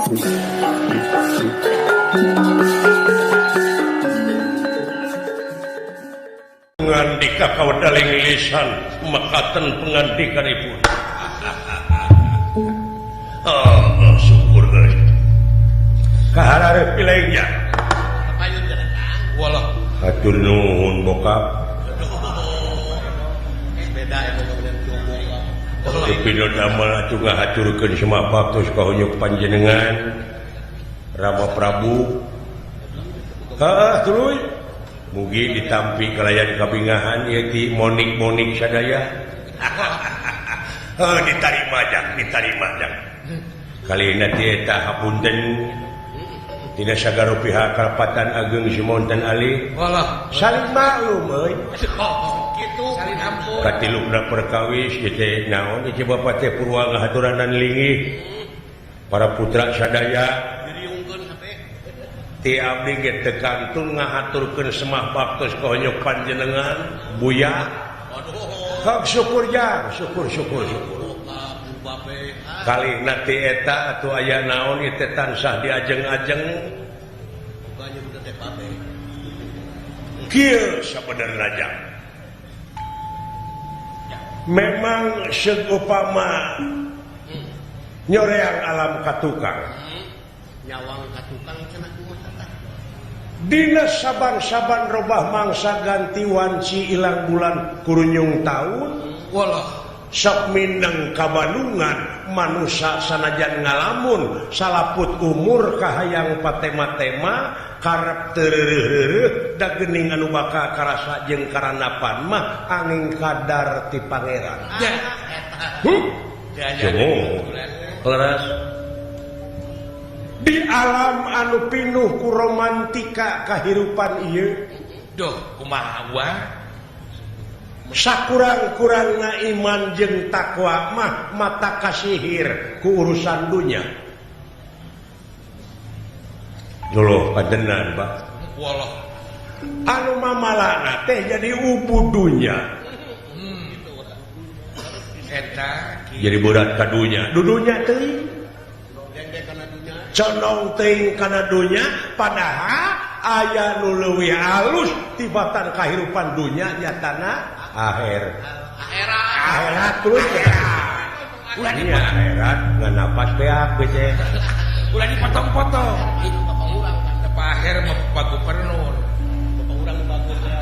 Pengandika kawedaling lisan makaten pengandikanipun. Oh, syukur euy. Kaharareup pilengnya. Walah. Hatur nuhun bokap. Beda emang Pino damel atuh ngahaturkeun semua baktos ka hunyuk panjenengan Rama Prabu. Heeh, tuluy. Mugi ditampi kalayan kabingahan ieu ti monik-monik sadaya. Heuh, ditarima jang, ditarima jang. Kalina ti eta hapunten tina sagara pihak karapatan ageng Simonten Ali. Walah, saling maklum euy. Kitu saling ampun. Katilukna perkawis ieu teh naon ieu bapa teh purwa ngahaturanan linggih. Para putra sadaya ti abdi ge teu kantun ngahaturkeun semah baktos ka honyok panjenengan Buya. Hak syukur jang, syukur syukur syukur. Kali nanti eta atau aya naon ieu teh tansah diajeng-ajeng. Kieu sabenerna jang. Memang seupama nyoreang alam katukang. Nyawang katukang cenah kumaha tah? Dina saban-saban robah mangsa ganti wanci ilang bulan kurunyung taun. Walah. Sok mineng kabalungan manusa sanajan ngalamun salaput umur kahayang patema-tema karep teu reureuh-reureuh da geuning anu bakal karasa jeung karanapan mah angin kadar ti pangeran. Leres. Di alam anu pinuh ku romantika kahirupan ieu. Duh, kumaha wa? Sakurang-kurangna iman jeung takwa mah mata kasihir ku urusan dunya. Duluh padenan, Pak. Walah. Anu mamalana teh jadi ubu dunya. Eta jadi berat ka dunya. Dudunya teuing. Condong teuing kana dunya padahal aya nu leuwih alus tibatan kahirupan dunya nyatana akhir. Akhirat. Akhirat terus. Ulah Iya, akhirat ngan napas beak bece. Ulah dipotong-potong. Itu bapak urang kan. Pak akhir mah Pak Gubernur. Bapak urang bagus ya.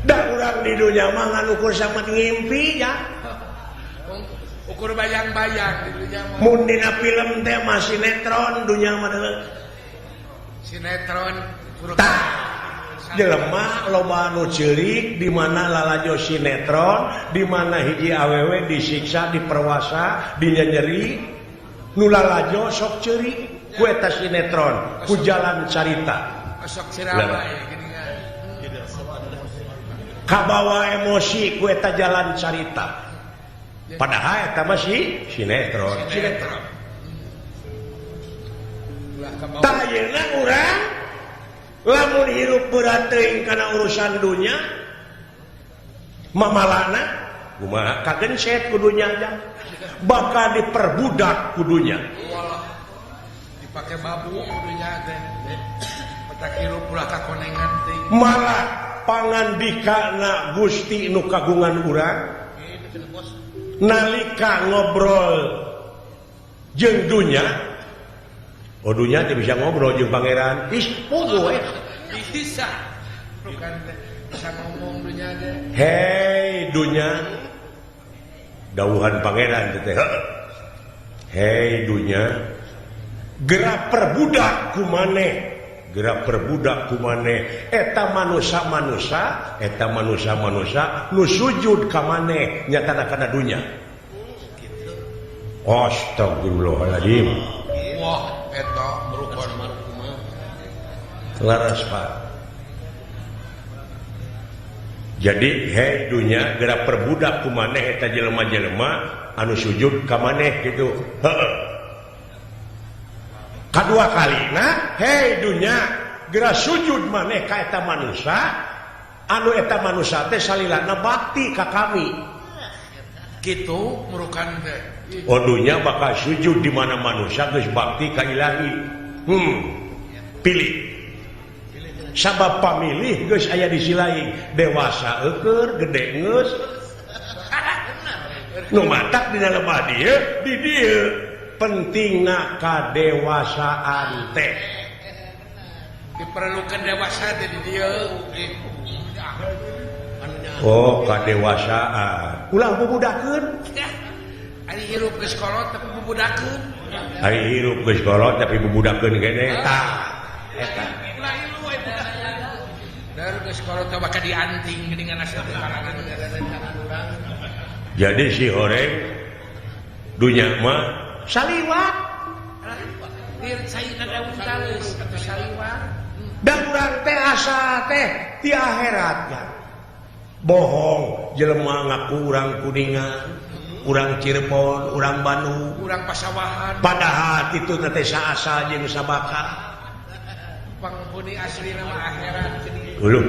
Da urang di dunya mah ngan ukur samet ngimpi ya. Ukur bayang-bayang di dunya mah. Mun dina film teh mah sinetron dunya mah deui. Sinetron. Tah. Jelema loba anu ceurik di mana lalajo sinetron, di mana hiji awewe disiksa, diperwasa, dinyenyeri, nu lalajo sok ceurik ku eta sinetron, ku jalan carita. Sok ceramah ya geuningan. Kabawa emosi ku eta jalan carita. Padahal eta mah si sinetron. Sinetron. Tah ayeuna urang lamun hirup berat teuing kana urusan dunya mamalana kumaha kagenset ku dunya aja bakal diperbudak ku dunya. Walah, dipake babu ku dunya teh petak hirup ulah kakonengan teuing. Malah pangandikana Gusti nu kagungan urang nalika ngobrol jeung dunya. Oh dunya teh bisa ngobrol jeung pangeran. Ih, pogo we. Bisa. Bukan bisa ngomong dunya teh. Hei dunya. Dawuhan pangeran teh. Hei dunya. Gerak perbudak ku maneh. Gerak perbudak ku maneh. Eta manusa-manusa, eta manusa-manusa nu sujud ka maneh nyatana kana dunya. Astagfirullahaladzim. Wah, eta merukon laras Pak. Jadi hei dunya gerak perbudak ku maneh eta jelema-jelema anu sujud ka maneh gitu. Heeh. Kadua kalina hei dunya gerak sujud maneh ka eta manusa anu eta manusa teh salilana bakti ka kami. Kitu murukan teh. Oh dunya bakal sujud di mana manusia geus bakti ka ilahi. Pilih. Sabab pamilih geus aya di silaing, dewasa eueur, gede geus. Nu matak dina lemah dieu, di dieu pentingna kadewasaan teh. Diperlukan dewasa teh di dieu. Oh, kadewasaan. Ulah bubudakeun. Ari hirup geus kolot tapi bubudakeun. Ari hirup geus kolot tapi bubudakeun keneh. Tah, eta. Ulah hirup we budak. Dar geus kolot teh bakal dianting geuningan asa teh parangan. Jadi si horeng dunya mah saliwat. Saina daun taleus atuh saliwat. Da urang teh asa teh di akhiratnya. Bohong jelema ngaku urang Kuningan, urang Cirebon, urang Bandung, urang Pasawahan. Padahal itu teh saasa jeung sabaka. Penghuni asli nama akhirat. Uluh.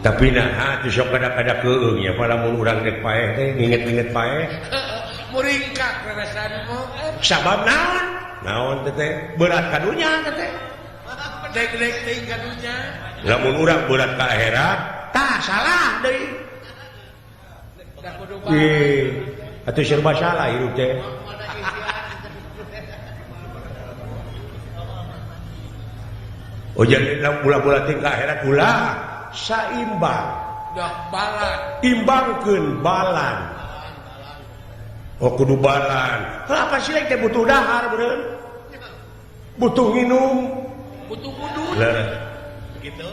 Tapi nah teu sok kada-kada keung nya lamun urang rek paeh teh nginget-nginget paeh. Muringkak rarasanmu. Sabab naon? Naon teh teh? Berat ka dunya teh teh. Dek-dek teuing ka dunya. Lamun urang berat ka akhirat, tah salah deui. Ih, atuh serba salah hirup teh. Oh jadi ulah-ulah tingkah akhirat ulah saimbang. Dah balan. Imbangkeun balan. Oh kudu balan. Heuh apa sih teh butuh dahar beureun? Butuh nginum, butuh udud. Gitu.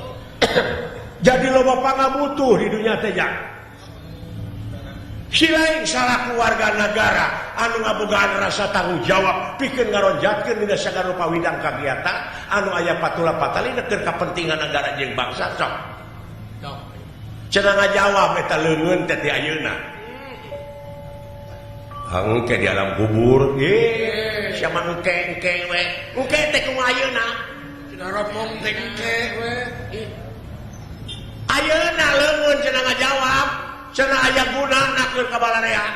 Jadi loba pangabutuh di dunia teh jang. Si lain salah keluarga negara anu ngabogaan rasa tanggung jawab pikeun ngaronjatkeun dina sagala rupa widang kagiatan anu aya patula patali keur kapentingan negara jeung bangsa sok. Cenah ngajawab eta leungeun teh ti ayeuna. Engke di alam kubur, ih sia mah engke-engke we. Engke teh kumaha ayeuna? Cenah ropong teh engke we. Ayeuna leungeun cenah ngajawab, cenah aya gunana keur ka balarea.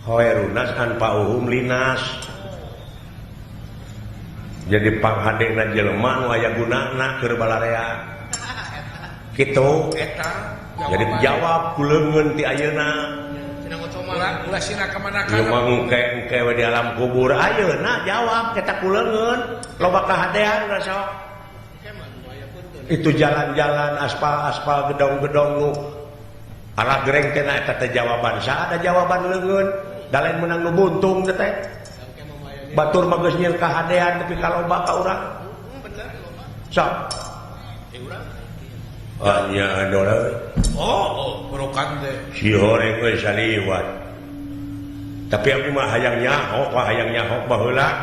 Khairun nas anfa'uhum linas. Jadi panghadena jelema nu aya gunana keur balarea. Kitu eta. Jadi jawab ku leungeun ti ayeuna. Ulah sina ka mana ka. Jelema engke-engke we di alam kubur ayeuna jawab eta ku leungeun loba kahadean rasa. Itu jalan-jalan aspal-aspal gedong-gedong nu arah gereng teh na eta teh jawaban saha ada jawaban leungeun da lain meunang nu buntung teh teh. Batur mah geus nyieun kahadean tapi kaloba ka urang. Sok. Anya dola. Oh, burukan teh. Si horeng we saliwat. Tapi abdi mah hayang nyaho, hayang nyaho baheula.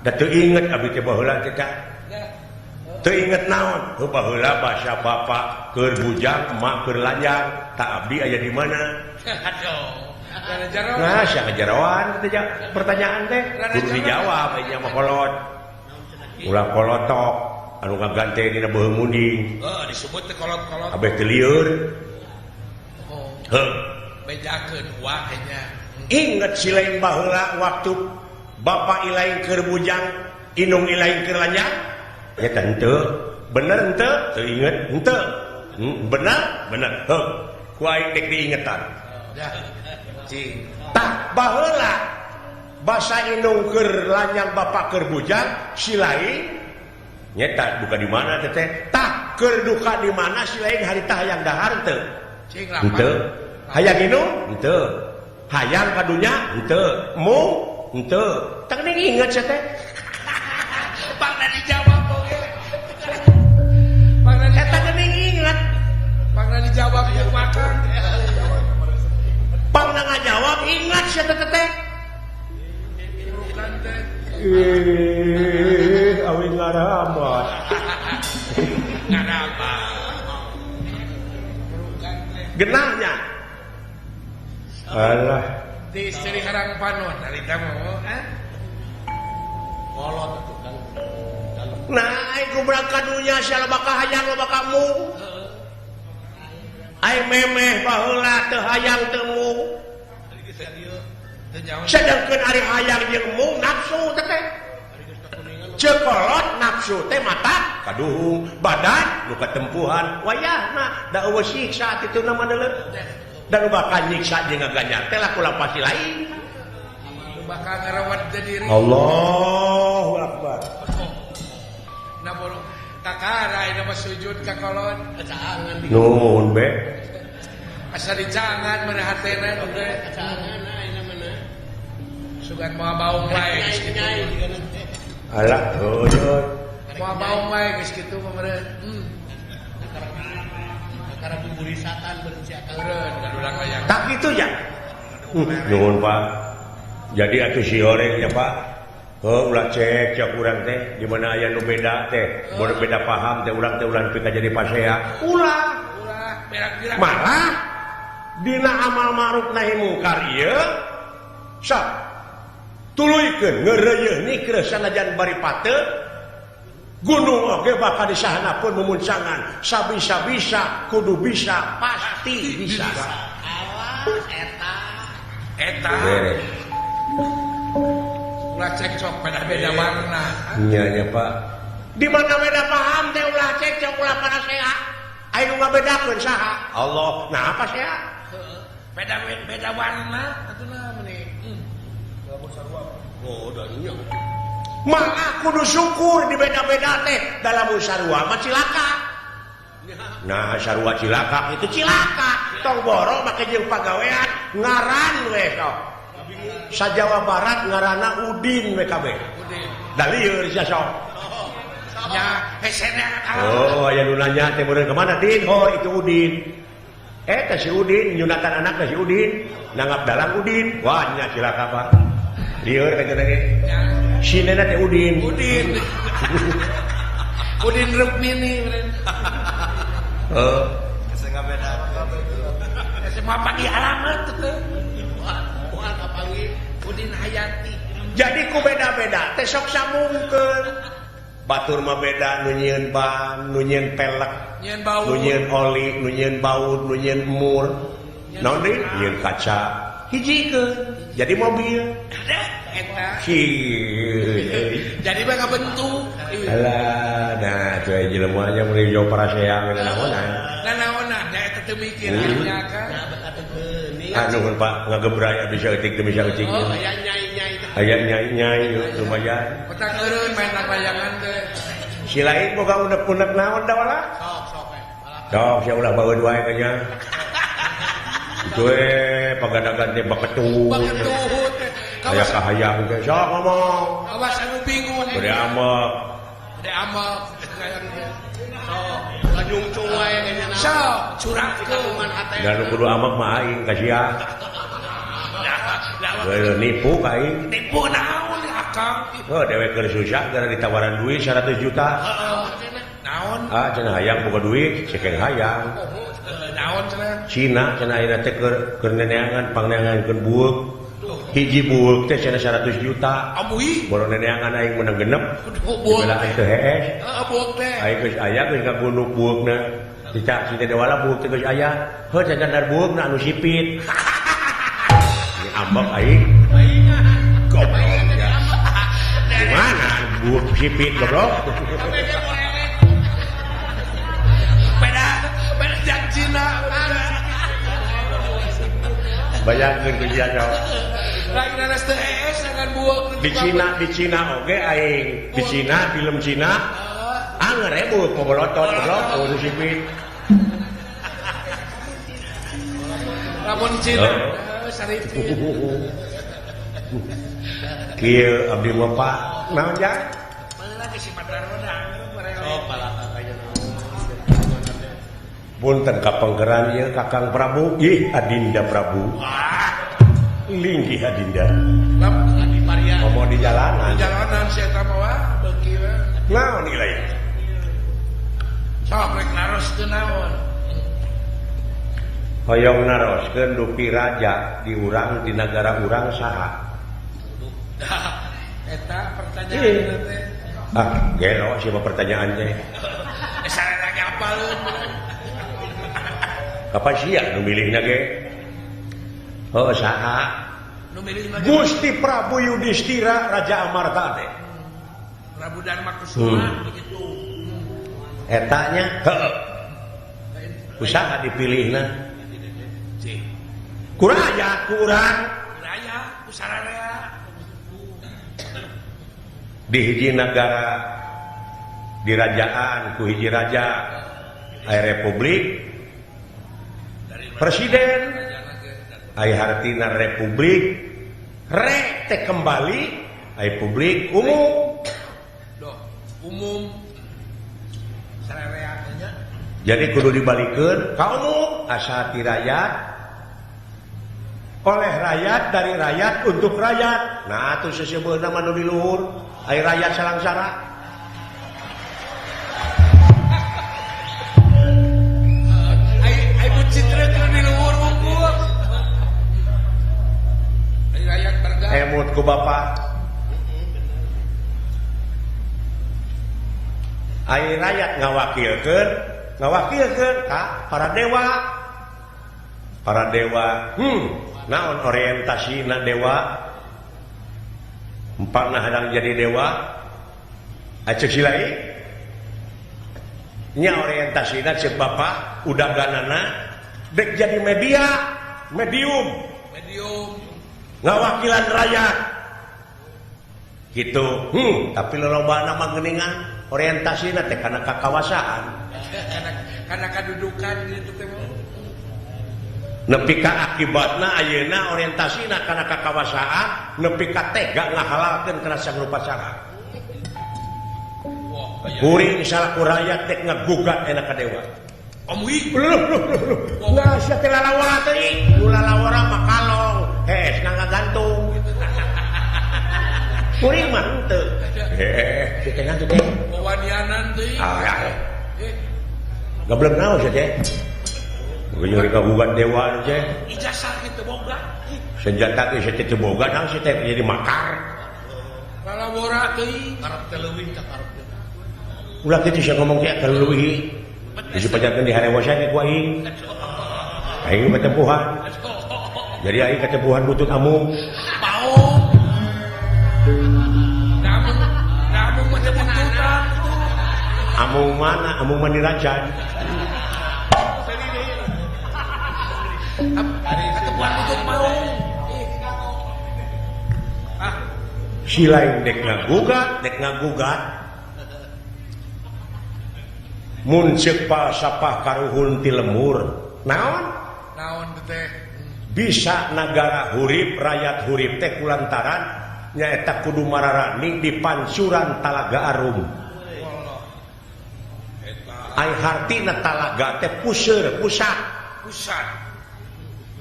Da teu inget abdi teh baheula teh. Teu inget naon? Heuh baheula basa bapak keur bujang, emak keur lanjang, tak abdi aya di mana? Aduh. Nah, sia ngajaroan teh pertanyaan teh kudu dijawab aya mah kolot. Ulah kolotok anu ngagante dina beuheung munding. Heuh, disebut teh kolot-kolot. Kabeh teu lieur. Heuh, bejakeun wah nya. Inget si lain baheula waktu bapak ilaing keur bujang, indung ilaing keur lanjang? Ya henteu, bener henteu, teu inget henteu. Bener, bener. Heuh, ku aing dek diingetan. Cing. Tah baheula basa indung keur lanjang bapak keur bujang, si lain nyeta duka di mana teh teh? Tah keur duka di mana si lain harita hayang dahar henteu? Cing henteu. Hayang inum henteu. Hayang ka dunya henteu. Mung henteu. Tah geuning inget sia teh. Pangna dijawab oge. Eta geuning inget. Pangna dijawab jeung makan. Pangna ngajawab ingat sia teh teh. Ih, awi ngaramat. Ngaramat. Genahnya. Alah. Di Seri Harang Panon harita mah, eh? Kolot atuh Kang. Nah, aing ku berangkat dunya sia loba kahayang loba kamu. Ai memeh baheula teu hayang teu mung. Sedengkeun ari hayang jeung mung nafsu teh. Cekolot nafsu teh mata kaduhung, badan nu katempuhan wayahna da eueuh siksa kitu na mah deuleu. Da nu bakal nyiksa jeung ngaganjar teh laku pasti lain. Nu bakal ngarawat diri. Allahu akbar. Na boro kakara ieu mah sujud ka kolot. Nuhun be. Asa dicangan mana hatena teh. Cangan ayeuna mana. Sugan moal baung wae geus kitu. Alah, heueuh. Moal baung wae geus kitu mah meureun. Kakara buburisatan beureun si akang. Meureun gadulang layang. Tak kitu ya. Nuhun Pak. Jadi atuh si horeng ya Pak. Heuh ulah cek urang teh di mana aya nu beda teh, bodoh beda paham teh urang pika jadi pasea. Ulah. Ulah berak-berak. Malah dina amal ma'ruf nahi mungkar ieu sok tuluykeun ngeureuyeun nikreuh sanajan bari pate gunung oge bakal disahana pun memuncangan sabisa-bisa kudu bisa pasti bisa. Awas eta eta ulah cekcok pada beda warna. Nya nya Pak. Di mana beda paham teh ulah cekcok ulah parasea. Aya nu ngabedakeun saha? Allah. Nah apa sia? Beda beda warna atuh meni. Oh, da nya. Malah kudu syukur di beda-beda teh dalam sarua mah cilaka. Nah, sarua cilaka itu cilaka. Tong boro make jeung pagawean ngaran we sok. Sa Jawa Barat ngaranna Udin we kabeh. Udin. Da lieur sia sok. Ya, hesena. Oh, aya nu nanya teh meureun ka mana Din? Oh, itu Udin. Teh si Udin nyunatan anak teh si Udin, nanggap dalang Udin. Wah, nya cilaka Pak. Lieur ka cenah ge. Si nena teh Udin. Udin. Udin Rukmini meureun. Heuh. Geus ngabeda. Semua pagi alamat teh. Moal kapanggih Udin Hayati. Jadi ku beda-beda teh sok sambungkeun. Batur mah beda nu nyieun ban, nu nyieun pelek, nu nyieun oli, nu nyieun baut, nu nyieun mur. Naon deui? Nyieun kaca. Hijikeun jadi mobil. Eta. Jadi mah kabentuk. Alah, nah tuh jelema nya mun jauh paraseang nanaonan. Nanaonan nya eta teu mikir nya kan. Aduh Pak ngagebray abis saeutik teu bisa eutik. Oh, aya nyai-nyai. Aya nyai-nyai lumayan. Petang eureun main layangan teh. Si lain boga unek-unek naon da wala? Sok sok we. Sok sia ulah baeud wae ka nya. Itu pagadagan teh baketuhut. Baketuhut teh. Aya kahayang teh sok ngomong. Awas anu bingung. Bade amek. Bade amek. Sok lanyungcung wae ka nya. Sok curangkeun hate. Da nu kudu amek mah aing ka sia. Heuh nipu ka aing. Nipu naon akang? Heuh dewek keur susah gara ditawaran duit 100 juta. Heeh. Naon? Ah cenah hayang boga duit, cekeng hayang. Naon cenah? Cina cenah ayeuna teh keur neneangan pangneangankeun bueuk. Hiji bueuk teh cenah 100 juta. Amui. Boro neneangan aing meunang genep. Bueuk teh hees. Heeh bueuk teh. Aing geus aya geus ngagunduk bueukna. Dicak si teh wala bueuk teh geus aya. Heuh cacanar bueukna anu sipit. Ini ambek aing. Goblok ya. Gimana bueuk sipit goblok? Beda beda jang Cina. Bayangkeun ku sia sok. Lain nanas teh hees dengan bueuk di Cina oge aing. Di Cina film Cina anger bueuk pobolotot goblok anu sipit. Lamun Cina saripit. Kieu abdi mah Pak naon ja? Baheula ge si Padarona Sok palaka ka nya. Punten kapengkeran ieu Kakang Prabu, ih Adinda Prabu. Linggih Adinda. Ngomong di jalanan. Di jalanan si eta mah wah beuki we. Naon ieu lain? Sok rek naroskeun naon? Hoyong naroskeun dupi raja di urang di nagara urang saha? Eta pertanyaan teh. Ah, gelo siapa pertanyaan teh? Sareng apaleun. Kapan sia nu milihna ge? Oh saha? Nu milih mah Gusti Prabu Yudhistira Raja Amarta teh. Prabu Dharma Kusuma begitu. Eta nya heuh. Usaha dipilihna. Kuraya kurang. Kuraya kusararea. Di hiji nagara dirajaan ku hiji raja aya republik presiden aya hartina republik re teh kembali aya publik umum umum sararea nya. Jadi kudu dibalikeun ka umum asa ti rakyat oleh rakyat dari rakyat untuk rakyat. Nah atuh seseubeuna mah nu di luhur aya rakyat salangsara. Ai bucitra keur di luhur wungkul. Ai rakyat berga. Emut ku bapak. Ai rakyat ngawakilkeun, ngawakilkeun ka para dewa. Para dewa, naon orientasina dewa? Empatna hadang jadi dewa. Aceuk silai. Nya orientasina ceuk bapak udaganana dek jadi media, medium. Medium. Ngawakilan rakyat. Gitu. Tapi lolobana mah geuningan orientasina teh kana kakawasaan. Kana kadudukan gitu teh. Nepi ka akibatna ayeuna orientasina kana kakawasaan nepi ka tega ngahalalkeun kana sangrupa cara. Kuring salaku rakyat dek ngagugat enak ka dewa. Om wi. Nah sia teh lalawara teh, nu lalawara mah kalong, hees na ngagantung. Kuring mah henteu. Heeh, teh ngan teh. Wawanianan teh. Ah. Gablek naon sia teh? Nyuri kagugat dewa teh. Ijazah kitu boga. Senjata ge sia teh boga naon sia teh jadi makar. Lalawara teh karep teh leuwih ka karep. Ulah kitu sia ngomong teh kaleuwih. Geus dipajarkeun di harewosan ku aing. Aing katempuhan. Jadi aing katempuhan butut amung. Paung. Amung mah teu buntutan. Amung mana? Amung mah dirajan. Katempuhan butut maung. Ah, si lain dek ngagugat, dek ngagugat. Mun ceuk falsafah karuhun ti lemur. Naon? Naon teh? Bisa nagara hurip, rakyat hurip teh kulantaran nyaeta kudu mararani di pancuran Talaga Arum. Ai hartina talaga teh puseur, pusat. Pusat.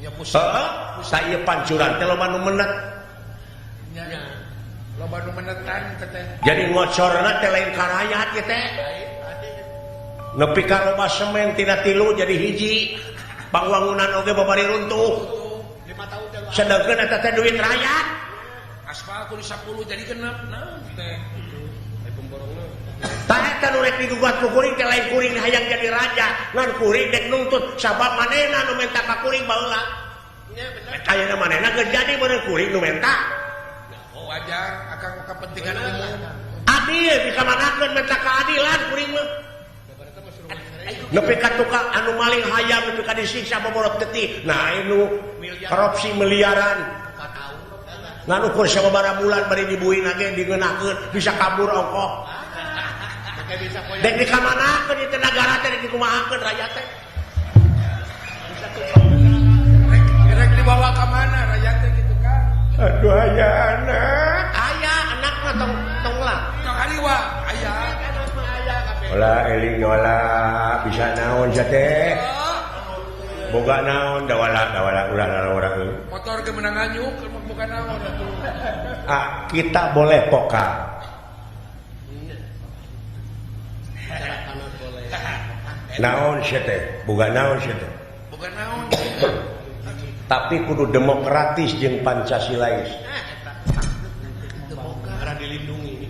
Nya pusat. Heeh, sa ieu pancuran teh loba nu menet. Nya. Loba nu menetan teh. Jadi ngocorna teh lain ka rakyat ieu teh. Nepi ka loba semen tina tilu jadi hiji. Pangwangunan oge babari runtuh. Sedengkeun eta teh duit rakyat. Aspal kudu 10 jadi genep naon teh. Tah eta nu rek digugat ku kuring teh lain kuring hayang jadi raja, ngan kuring dek nuntut sabab manehna nu menta ka kuring baheula. Ayeuna manehna geus jadi bener kuring nu menta. Oh wajar akang kepentingan umum. Adil dikamanakeun menta keadilan kuring mah. Nepi ka tukang anu maling hayam nepi ka disiksa boborot getih. Nah anu korupsi miliaran. Ngan ukur sababaraha bulan bari dibuin ge digeunahkeun bisa kabur ongkoh. Dek dikamanakeun ieu teh nagara teh dek dikumahakeun rakyat teh. Rek dibawa ka mana rakyat teh kitu kan? Aduh aya anak. Aya anak mah tong tong lah. Tong hariwa aya. Olah eling wala bisa naon sia teh. Boga naon dawala dawala ulah lalawara. Motor ge meunang nganyuk bukan naon atuh. Ah, kita boleh pokal. Naon sia teh? Boga naon sia teh? Boga naon. Tapi kudu demokratis jeung Pancasilais. Karena dilindungi.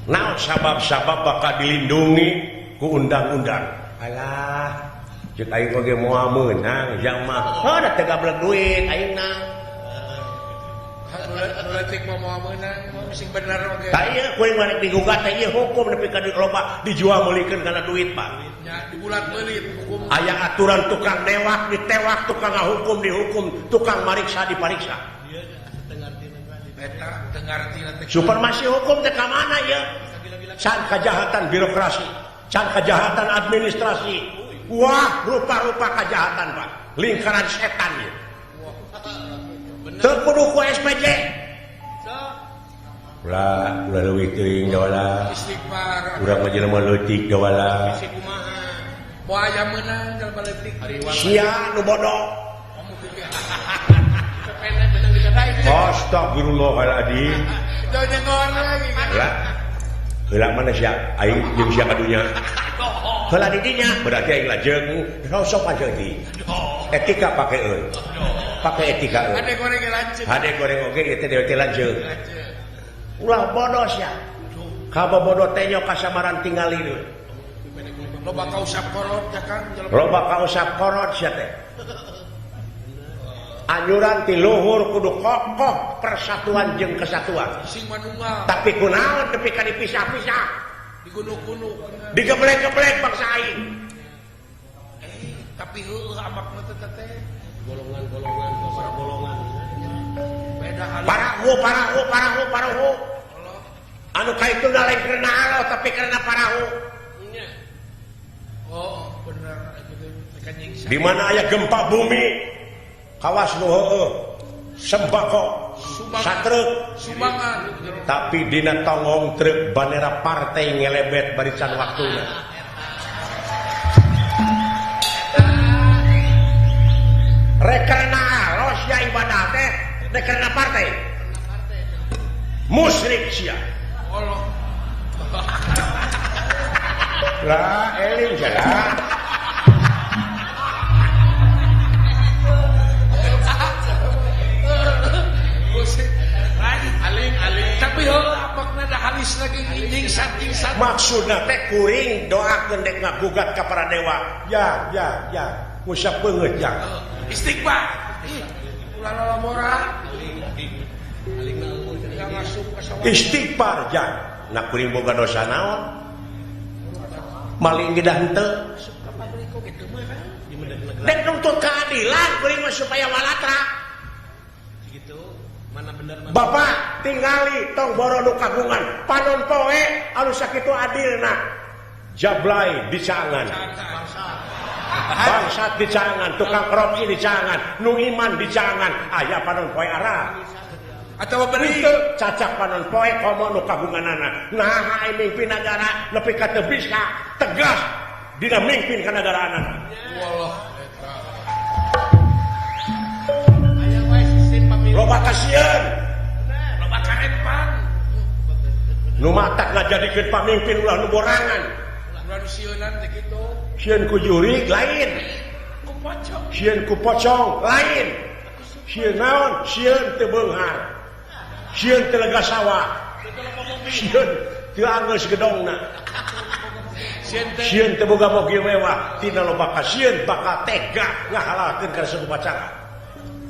Naon sabab-sabab bakal dilindungi ku undang-undang. Alah, Cek aing oge moal meunang jang mah. Heuh da teu gablek duit aingna. Nu leutik mah moal meunang, sing bener oge. Tah ieu kuring mah rek digugat teh ieu hukum nepi ka loba dijual meulikeun kana duit Pak. Nya dibulat-beulit hukum. Aya aturan tukang newak ditewak, tukang ngahukum dihukum, tukang mariksa dipariksa. Eta teu ngarti teh. Supremasi hukum teh ka mana ieu? Can kejahatan birokrasi, can kejahatan administrasi. Wah, rupa-rupa kejahatan Pak. Lingkaran setan ieu. Teu kudu ku SPJ. Ulah, ulah leuwih teuing dawala. Istighfar. Urang mah jelema leutik dawala. Moal aya meunang jelema leutik. Sia nu bodoh. Astagfirullahaladzim. Lah, heula mana sia aing jeung sia ka dunya. Heula di dinya berarti aing lajeng sopan teuing. Etika pake euy. Pake etika euy. Hade goreng ge lanceuk. Hade goreng oge ieu teh dewe teh lanceuk. Ulah bodoh sia. Kabobodo teh nyo kasamaran tingali deui. Loba kausap korot ya Kang. Loba kausap korot sia teh. Anjuran ti luhur kudu kokoh persatuan jeung kesatuan. Sing manunggal. Tapi kunaon nepi ka dipisah-pisah. Digunuk-gunuk. Digeblek-geblek bangsa aing. Tapi heueuh amakna teh teh golongan-golongan, para golongan. Beda halus. Parahu, parahu, parahu, parahu. Anu kaitu lain karena Allah tapi karena parahu. Oh, bener itu. Di mana aya gempa bumi? Kawas nu heueuh, sembako, satruk, sumbangan. Tapi dina tonggong truk bandera partai ngelebet barisan waktuna. Rek karena alos ya ibadah teh, rek karena partai. Musyrik sia. Allah. Lah eling jalan. Tapi heuh apakna da halis lagi nyingsat-nyingsat. Maksudna teh kuring doakeun dek ngagugat ka para dewa. Ya, ya, ya. Ngusap beungeut ya. Istighfar. Ulah lalabora. Istighfar ja. Nah kuring boga dosa naon? Maling gedah henteu. Dek nuntut keadilan kuring mah supaya walatra. Mana bener, mana Bapak tingali tong boro nu kagungan panon poe anu sakitu adilna jablay dicangan bangsat dicangan tukang korupsi dicangan nu iman dicangan aya panon poe arah atawa beri cacak panon poe komo nu kagunganana nah ai mimpin nagara nepi ka teu bisa tegas dina mimpin ka nagaraanana. Wallah loba kasieun loba karempang nu matak ngajadikeun pamimpin ulah nu borangan ulah nu sieunan teh kitu sieun ku jurig lain ku pocong sieun ku pocong lain sieun naon sieun teu beunghar sieun teu lega sawah sieun teu anggeus gedongna sieun teu boga mobil mewah tina loba kasieun bakal tega ngahalalkeun kana sakupacara.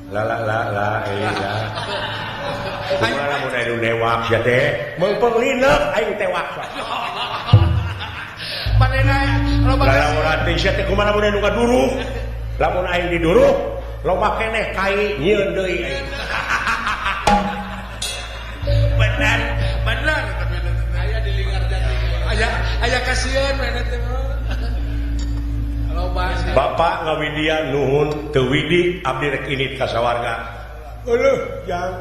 La la la la la. Kumaha lamun aya nu newak sia teh? Meungpeung lineuk aing tewak. Manehna loba lamun teh sia teh kumaha lamun aya nu ngaduruh? Lamun aing diduruh, loba keneh kai nyieun deui aing. Bener, bener tapi aya di lingkar jati. Aya aya kasieun manehna teh. Bapak ngawidian nuhun teu widi abdi rek init ka sawarga. Euleuh jang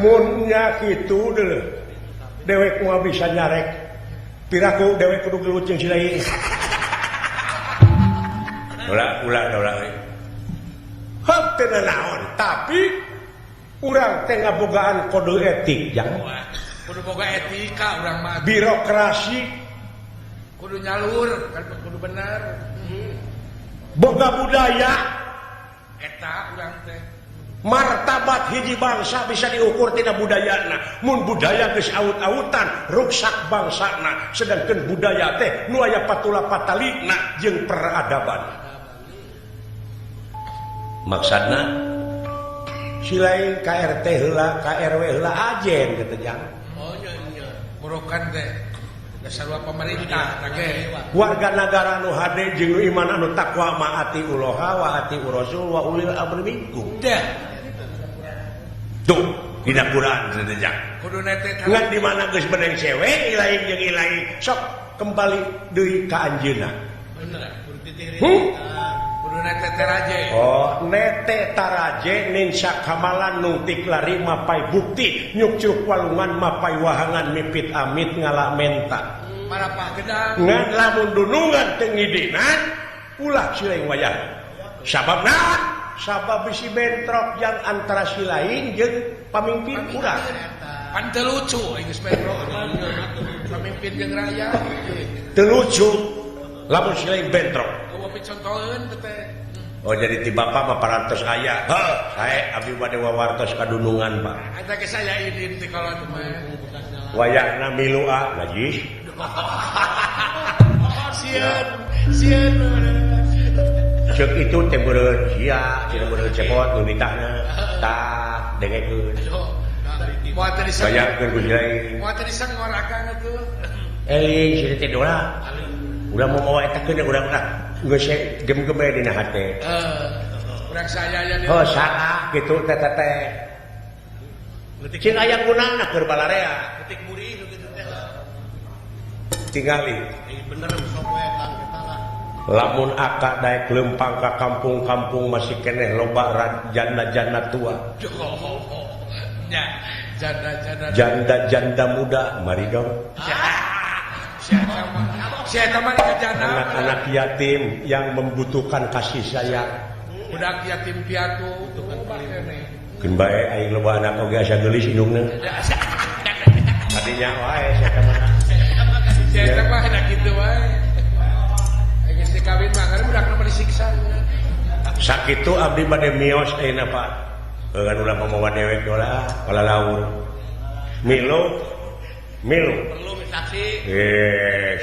mun nya kitu deuleuh. Dewek moal bisa nyarek. Piraku dewek kudu gelut jeung si deui. Ulah ulah ulah. Heup teu naon, tapi urang teh ngabogaan kode etik jang. Kudu boga etika urang mah. Birokrasi kudu nyalur kan kudu bener. Boga budaya eta urang teh. Martabat hiji bangsa bisa diukur tina budayana. Mun budaya geus aut-autan ruksak bangsana, sedangkan budaya teh nu aya patula patalina jeung peradaban. Maksudna si lain KRT heula, KRW heula ajen kitu jang. Oh nya nya. Burokan teh dasar pemerintah tage. Warga nagara anu hade jeung nu iman anu takwa maati uloha wa ati rasul wa ulil amri minkum. Dah. Tuh dina Quran teh jang. Kudu nete ngan di mana geus bedeng sewe ilahi jeung ilahi sok kembali deui ka anjeunna. Bener. Kudu nete taraje. Oh, nete taraje ninsa kamalan nungtik lari mapai bukti nyukcruk walungan mapai wahangan mipit amit ngala menta. Marapah gedang. Ngan lamun dunungan teu ngidinan ulah silaing wayah. Sabab naon? Sabab bisi bentrok yang antara silaing jeung pamimpin urang. Pan teu lucu geus bentrok. Pamimpin jeung rakyat. Teu lucu lamun silaing bentrok. Contoheun teh. Oh jadi ti bapak mah parantos aya. Heuh, sae abdi bade wawartos kadunungan, Pak. Eta ge saya idin ti kolot mah. Wayahna milu ah najis. Sieun, sieun. Ceuk itu teh beureun sia, cenah beureun cepot nu nitahna. Tah dengekeun. Moal teh disengor. Bayangkeun ku silaing. Moal teh disengor akang atuh. Eling sia teh dola. Urang mau mawa eta keun urang lah. Geus gem-gem bae dina hate. Urang saya aya. Oh, salah kitu teh teh. Cing aya gunana keur balarea. Ketik muri nu kitu teh. Tingali. Bener sok we Kang eta lah. Lamun aka daek leumpang ka kampung-kampung masih keneh loba janda-janda tua. Nya, janda-janda. Janda-janda muda, mari dong. Anak-anak yatim yang membutuhkan kasih sayang. Budak yatim piatu. Keun bae aing loba anak oge asa geulis indungna. Tadinya wae sia mah. Sia mah da kitu wae. Aing geus dikawin mah karena budakna mah disiksa. Sakitu abdi bade mios ayeuna Pak. Heuh ulah mamawa dewek dola palalaur. Milu milu. Perlu saksi.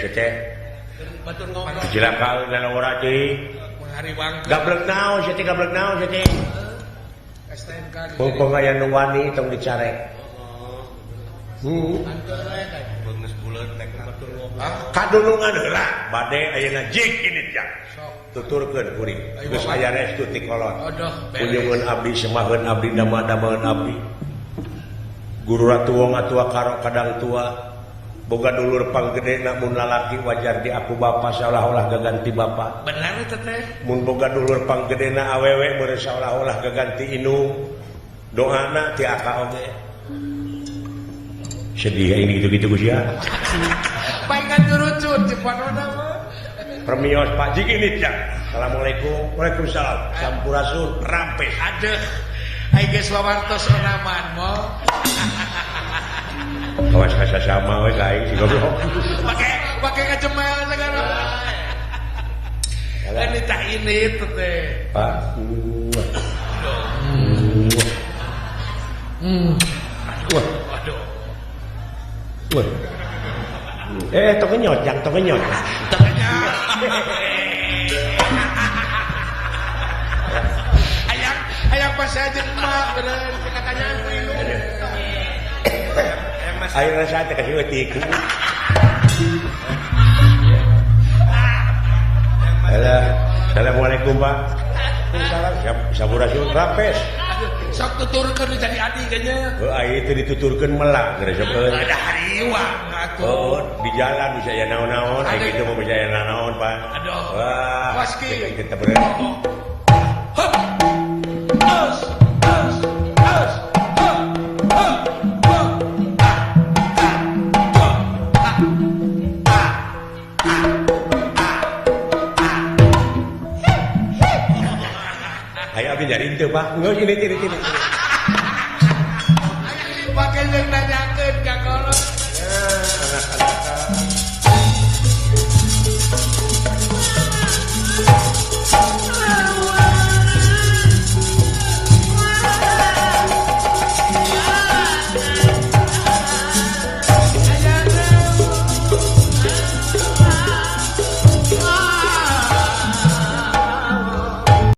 Sia teh. Batur ngomong. Cilaka lalawara deui. Menghariwang. Gablek naon sia teh gablek naon sia teh. STNK. Mumpung aya nu wani tong dicarek. Kadulungan heula bade ayeuna jik ini jang. Tuturkeun kuring. Geus aya restu ti kolot. Kunjungan abdi semaheun abdi dama-damaeun abdi. Guru ratu wong atua karo kadang tua. Boga dulur panggedena mun lalaki wajar di aku bapa seolah-olah gaganti bapa. Benar teh teh. Mun boga dulur panggedena awewe meureun seolah-olah gaganti indung. Doana ti aka oge. Sedih ini gitu-gitu ku sia. Paingan ngerucut cepat mah. Permios Pak Jik ini ya. Assalamualaikum. Waalaikumsalam. Sampurasun rampes. Aduh. Ai geus wawartos onaman mo. Awas kasa sama we ka aing si goblok. Pake pake ngajemel segala. Kan tah ini teh. Pak. Wah. Waduh. Wah. Tong kenyot, jang tong kenyot. Tong kenyot. Ayang, ayang pas aja emak bener katanya ku indung. Ayo rasa teh kasih eutik. Halo. Assalamualaikum, Pak. Waalaikumsalam. Sampurasun rampes. Sok tuturkeun jadi adi kayaknya. Heuh, ai teu dituturkeun melak geus sok euy. Ada hariwang atuh. Oh, di jalan bisa aya naon-naon, ai kitu mah bisa aya naon, Pak. Aduh. Wah. Waski. Kita bener. Hup. Os, os, os. Hup, hup, hup. Ah, ah, hup. Ah, ah, ah, ah, ah. Ayo abdi nyari teu, Pak. Geus ini ini ini. Pakai jeung nanyakeun ka kolot. Anak-anak.